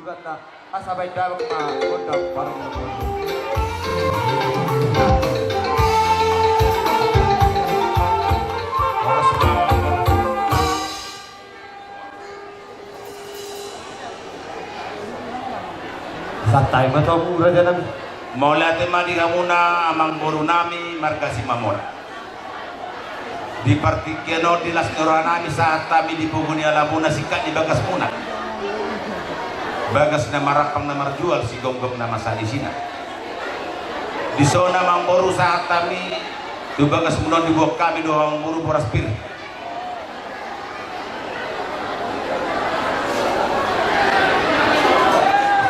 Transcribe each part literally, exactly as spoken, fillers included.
Asa baen damang ma gondang parmonding. Santabi ma tu hamu raja nami. Mauliate ma di hamuna amangboru nami marga Simamora. Di partingkian on di las ni roha nami sahat hami di pogu ni alamuna singkat ni bagasmuna. Bagas na marampang na marjual, sigomgom na masa di sina. Dison amangboru sahat hami tu bagasmuna on diboan hami do amangboru boras pir.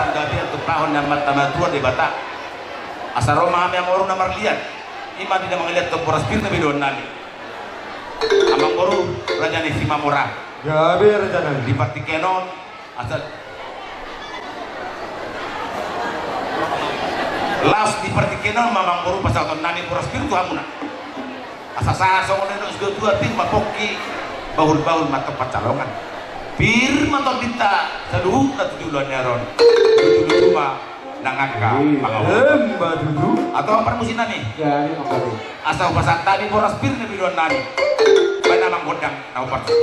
Panggabean tumpahon ni Amanta na martua Debata. Asa ro ma hami amangboru na marliat. I ma di na mangaliat tu boras pir na bidoan nami. Amangboru raja ni Simamora. Gabe raja nami. Di partingkian on asa las di partingkian on ma amangboru pasahaton nami boras pir tu hamuna. Asa sahat songon nidok situa-tua, pir ma pongki, bahul-bahul ma tong pansalongan. Pir ma tondinta saluhutna tu joloan ni ari on. Tutu ma nang angka pangaulan. Emma tutu. Antong parmusik nami. Asa hupasahat hami boras pir na bidoan nami. Baen amang gondang na huparmusik.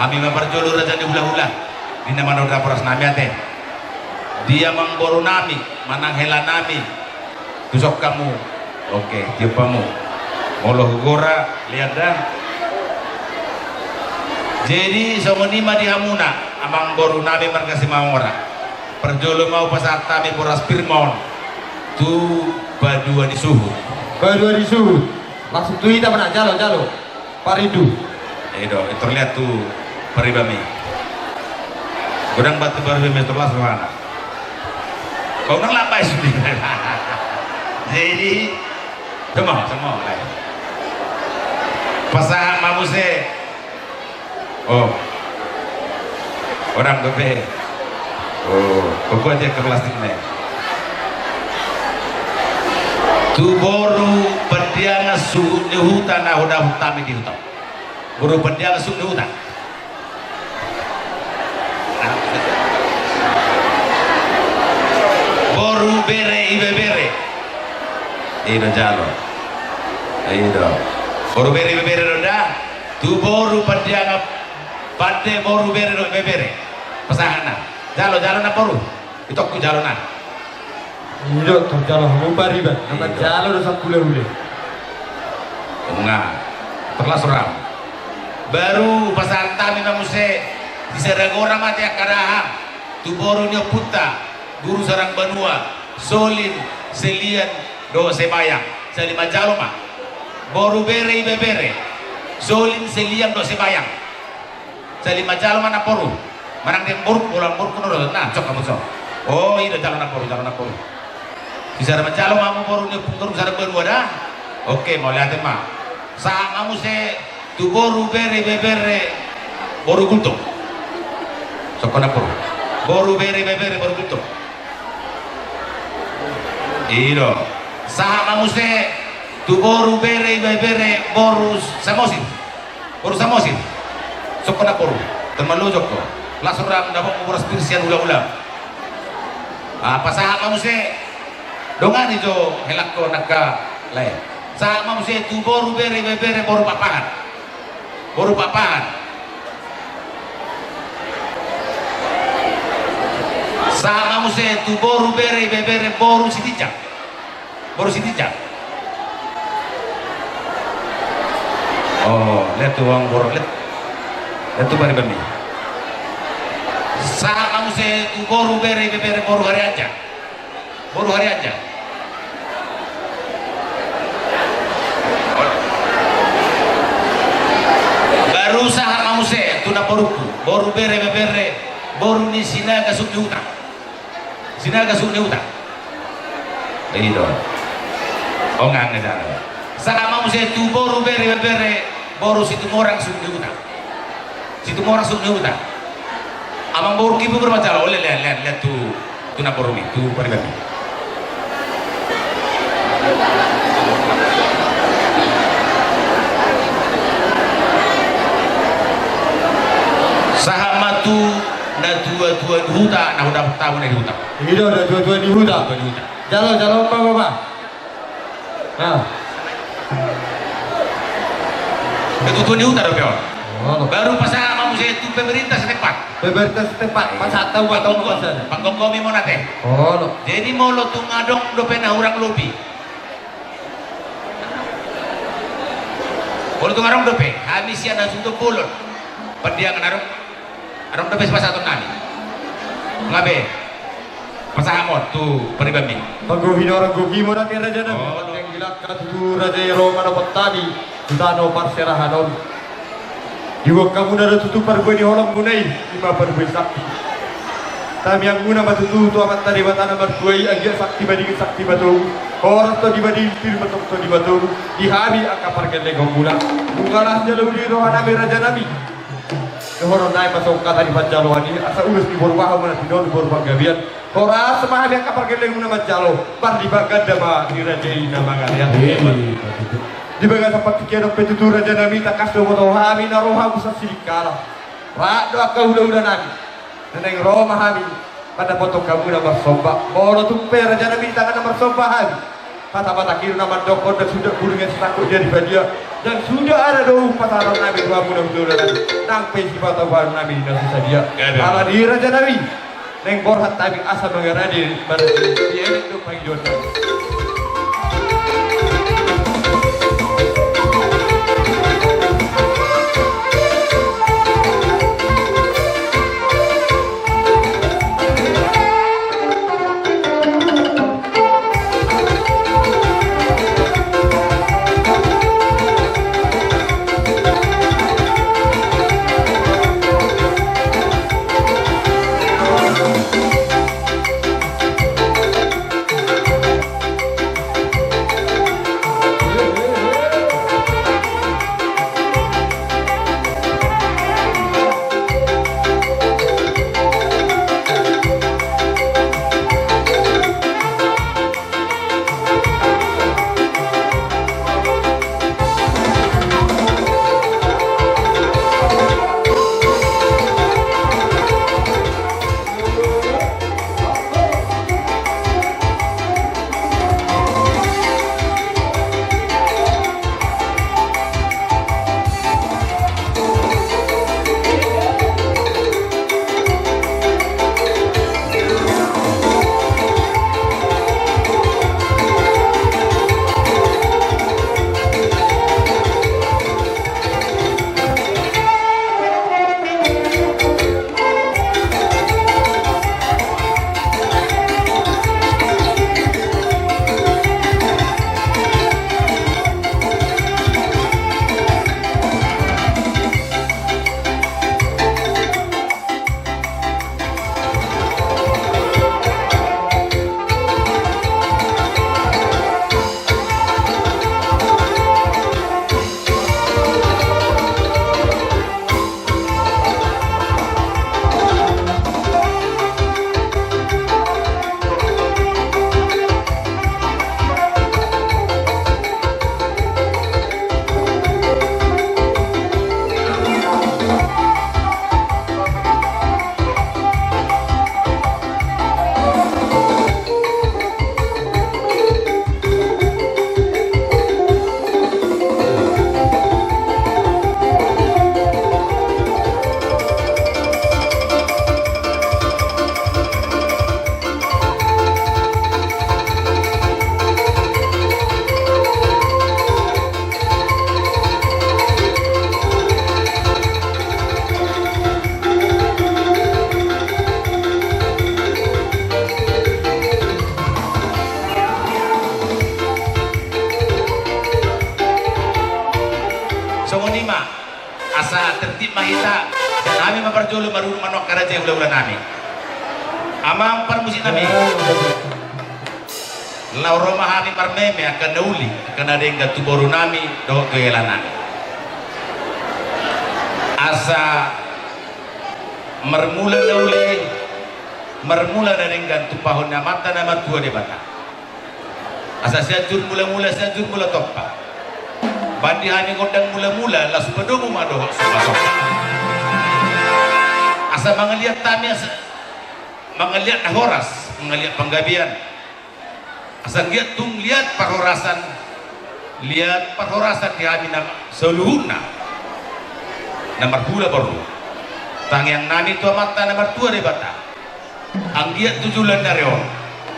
Hami ma parjolo raja ni hulahula, ninna ma na horas nami ate. Di amangboru nami manang hela nami, tuson hamu. Oke, tiop hamu. Molo hugora, lihat dah. Jadi songon i ma di hamuna amangboru nami marga Simanjorang. Parjolo ma hupasahat hami boras pir ma on tu padua ni suhut. Padua ni suhut. Langsung tu hita ma na, jalo, jalo. Parindu. I do, terlihat tu pariban i. Godang batu baru di meter las mana? Kau nang lambai sudi. Jadi, semua, semua, lai. Pasahat ma muse. Oh. Godang dope. Oh, pokokna dia ke plastik ne. Tu boru Pandiangan suhut ni huta na hudapot hami di huta. Boru Pandiangan suhut ni huta. Boru bere ibebere. I do jalo. I do. Boru bere ibebere do da. Tu boru Pandiangan pande boru bere do ibebere. Pasahat na. Jalo, jalo na boru. Itokku jalo na. I do, tong jalo hamu pariban. I do. Jalo do sahulahula. Nga. Terlas ram. Baru pasahat hami ma muse. Di sada gora ma ate angka dahahang. Tu boru ni ompunta. Guru Sarang Banua. Solin, Selian, dohot Sebayang. Sali manjalo ma. Boru bere ibebere. Solin, Selian, dohot Sebayang. Sali manjalo ma na boru. Manang dia boru, bola boru kono do, na, cok, kamu cok. Oh, i do jalo na boru, jalo na boru. Di sada manjalo ma hamu boru ni Guru Sarang Banua da. Oke, mauliate ma. Sahat ma muse tu boru bere ibebere boru Gultom. Sokko na boru. Boru bere ibebere boru Gultom. I do. Sahat ma muse tu boru bere ibebere boru Samosir. Boru Samosir. Sokko na boru. Termalu sokko. Las ram dapot boras pir sian hulahula. Ah, pasahat ma muse. Dongani jo helangkon angka lae. Sahat ma muse tu boru bere ibebere boru Pakpahan. Boru Pakpahan. Sahat ma muse tu boru bere ibebere boru Sitinjak. Boru Sitinjak. Oh, lihat tu uang boru, lihat. Lihat tu pariban i. Sahat ma muse tu boru bere ibebere boru Harianja. Boru Harianja. Baru sahat ma muse tu na borungku, boru bere ibebere boru ni Sinaga suhut ni huta. Sinaga suhut ni huta. I do. Ongang na jana. Sahat ma muse tu boru bere ibebere boru Situmorang suhut ni huta. Situmorang suhut ni huta. Amangboru, ibu bermacam, ole, lihat, lihat, lihat tu, tu na boru i, tu pariban i. Sahat ma tu na tua-tua ni huta, na hudapot hamu na di huta. I do, na tua-tua ni huta. Tua-tua ni huta. Jalo, jalo, Bapak, Bapak. Nah. Ketutuan ni huta dope on. Oh. Baru pasahat ma muse tu pemerintah setempat. Pemerintah setempat, pasahat tahu atau pasahat. Panggomgomi ma on ate. Oh. Jadi molo tung adong dope na hurang lobi. Molo tung adong dope, hami sian hasuhuton bolon. Pandiangan adong. Adong dope sipasahaton nami. Nga be. Pasahat ma on tu paribanmi. Panggohi na hurang gohi ma on ate raja nami. Oh. Panggohi na hurang gohi ma on ate raja nami. Di tano parserahan on. Diboan hamuna do tutu parbue ni holongmuna i, i ma parbue sakti. Tamiangmuna ma tutu tu Amanta Debata na martua i, anggiat sakti madingin sakti matogu. Horas tondi madingin, pir ma tong tondi matogu. Di hami angka pargellengonmuna. Nunga las jala uli roha nami raja nami. Dohonon nami ma songon hata ni panjaloan i, asa ulos ni boru bahu ma na tinolu boru panggabean. Horas ma hami angka pargellengonmuna manjalo, parlipat ganda ma di raja i na mangalean. Di bagasan partingkian on pe tutu raja nami, tangkas do huboto hami na ro hamu sian Silingkala. Rap do angka hulahula nami. Na naeng ro ma hami mandapothon hamuna marsomba. Molo tung pe raja nami, tangan na marsomba hami. Hata Batak i do na mandok, ndang suda burung na so tangkok jadi badia, ndang suda ada do umpasa nami tu hamuna hula-hula nami, nang pe sipata baru nami na so sadia. Gabe. Ala ni i raja nami, naeng borhat hami asa mangarade marhite i, enek do pangidoan nami. Songon i ma, asa tertib ma hita, sian hami ma parjolo marurung ma nuaeng raja i hula-hula nami. Amang parmusik nami. Laho ro ma hami marmeme angka na uli, angka na denggan tu boru nami dohot tu hela nami. Asa marmula na uli, marmula na denggan tumpahon ni Amanta na martua Debata. Asa Sianjur Mula-mula, Sianjur Mula Tompa. Bahen di hami gondang mula-mula, laos padomu ma dohot somba-somba. Asa mangaliat hami, asa mangaliat na horas, mangaliat panggabean. Asa anggiat tung liat parhorasan, liat parhorasan di hami na saluhutna na marhula boru. Tangiang nami tu Amanta na martua Debata. Anggiat tu joloan ni ari on,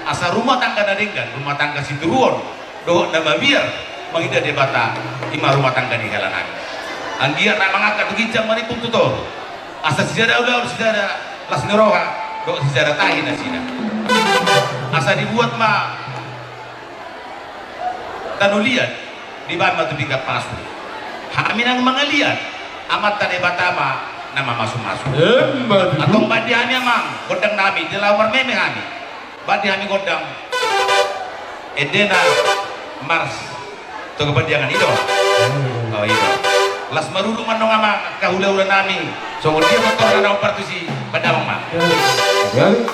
asa rumah tangga na denggan, rumah tangga sitiruon dohot na mabiar, mangida Debata, i ma rumah tangga ni hela nami. Anggiat rap mangangkat tu ginjang, manimbung tu toru. Asa sijada ulaon, sijada las ni roha dohot sijada tahi nasida. Asa dibuat ma tano liat, dibahen ma tu pinggan pasu. Hami nang mangaliat, Amanta Debata ma na mamasu-masu. Emma tutu. Antong bahen di hami, Amang, gondang nami, di laho marmeme hami. Bahen di hami gondang, endena mars. Toga pandiangan i do. Hmm. Oh, i do. Las marurung ma annon, Amang, angka hula-hula nami. Songon dia ma torna na hombar tusi, bahen damang ma. Gabe.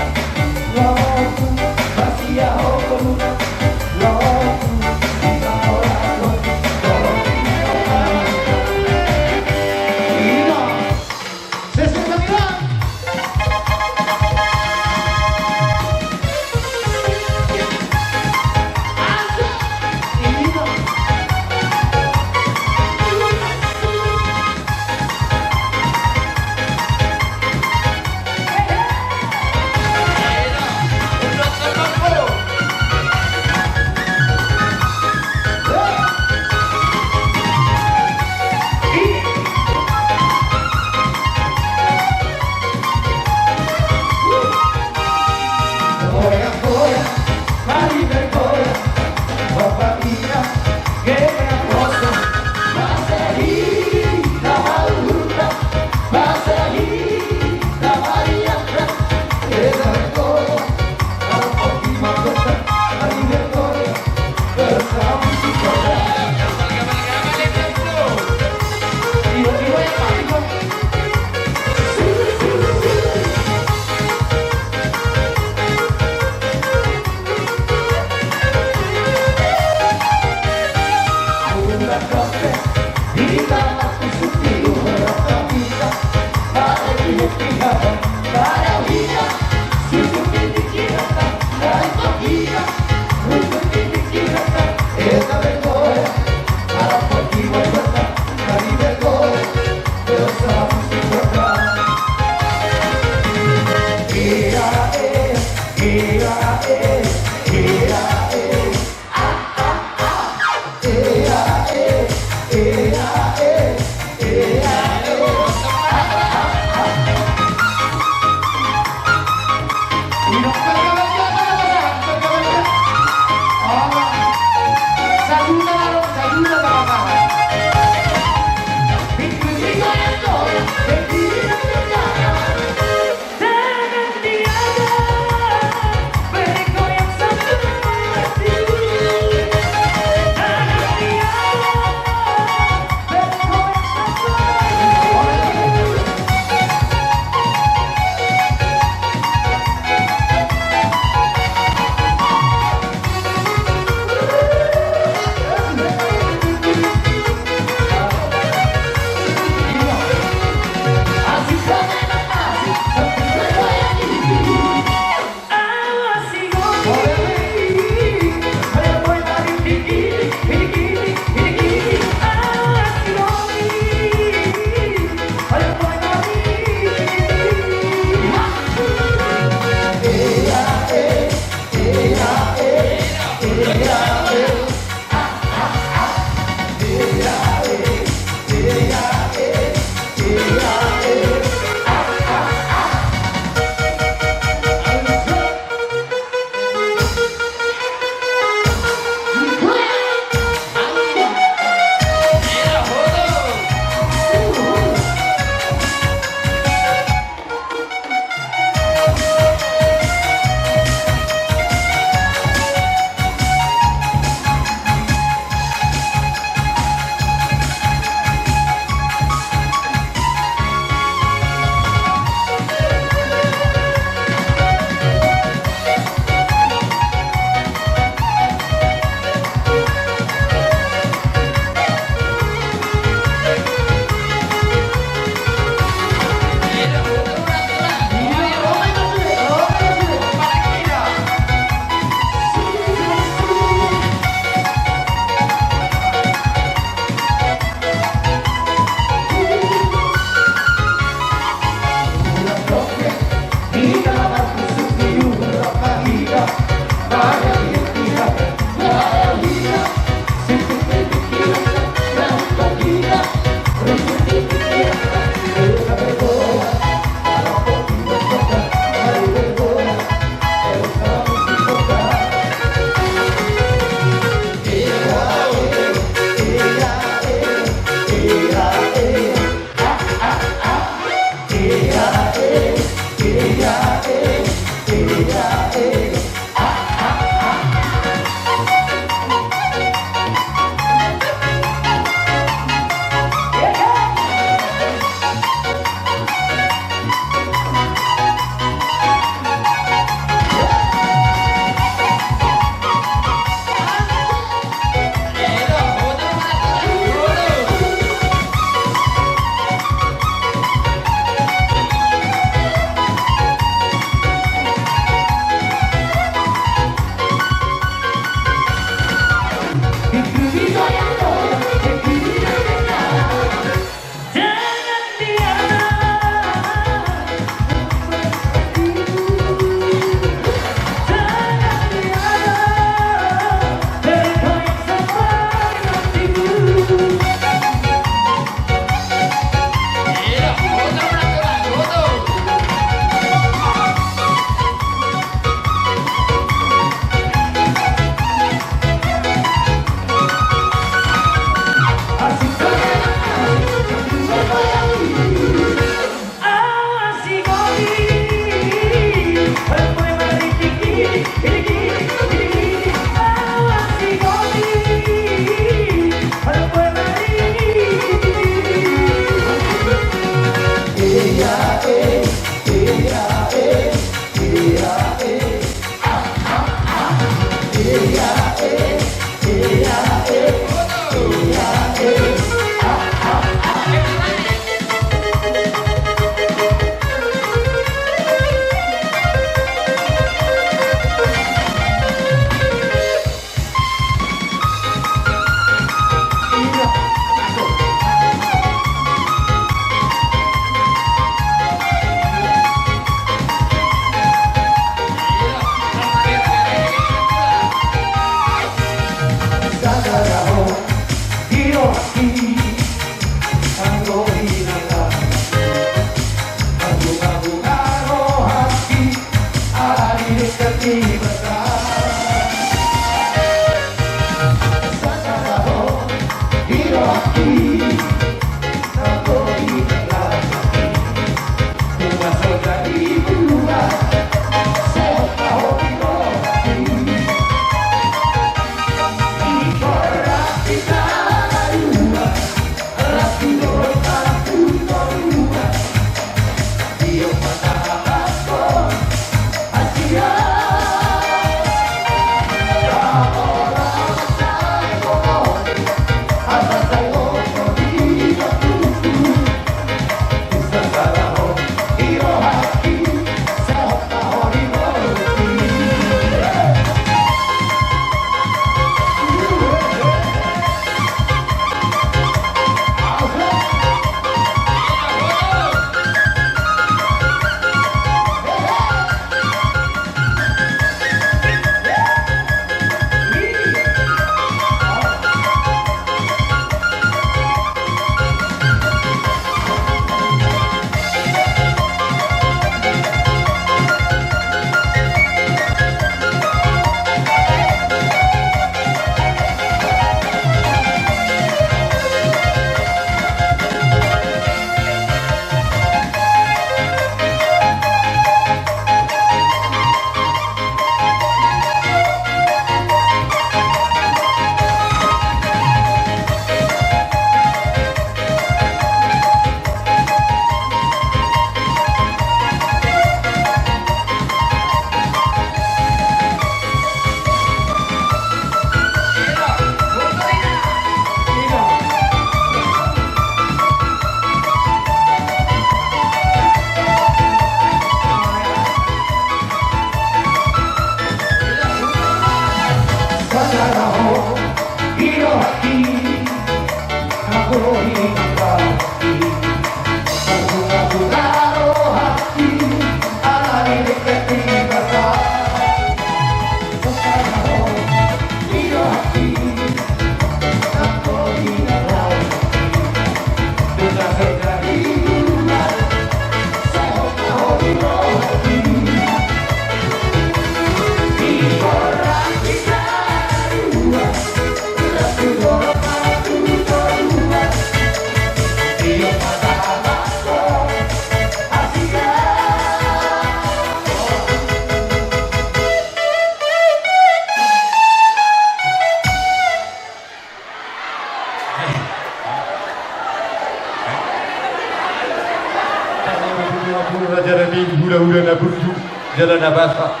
Jala na basa.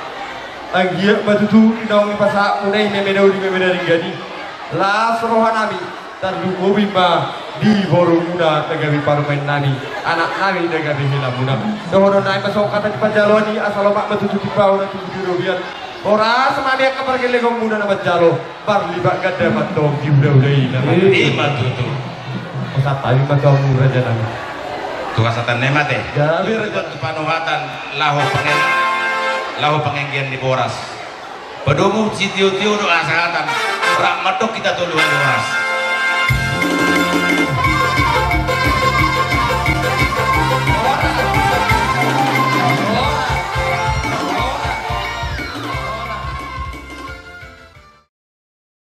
Anggiat ma tutu di naung dipasahatmuna i meme na uli, meme na denggan i, las rohanami, tarlumobi ma di borumuna na gabe parumaennami, anaknami na gabe helamuna. Dohononnami ma songon hata di panjaloan i, asa lomak ma tutu timbahona tubu di robean. Horas ma hami angka pargellengonmuna na manjalo. Parlipat ganda mantong di hulahula i na mate. Ima tutu. Horas hami ma tu hamu rajanami. Tu hasahatan ni mate. Gabe raja. Tu panuhatan laho pangeng, laho pangenggian ni boras. Padomu sitiotio do hasahatan. Rap mandok hita tolu hali horas.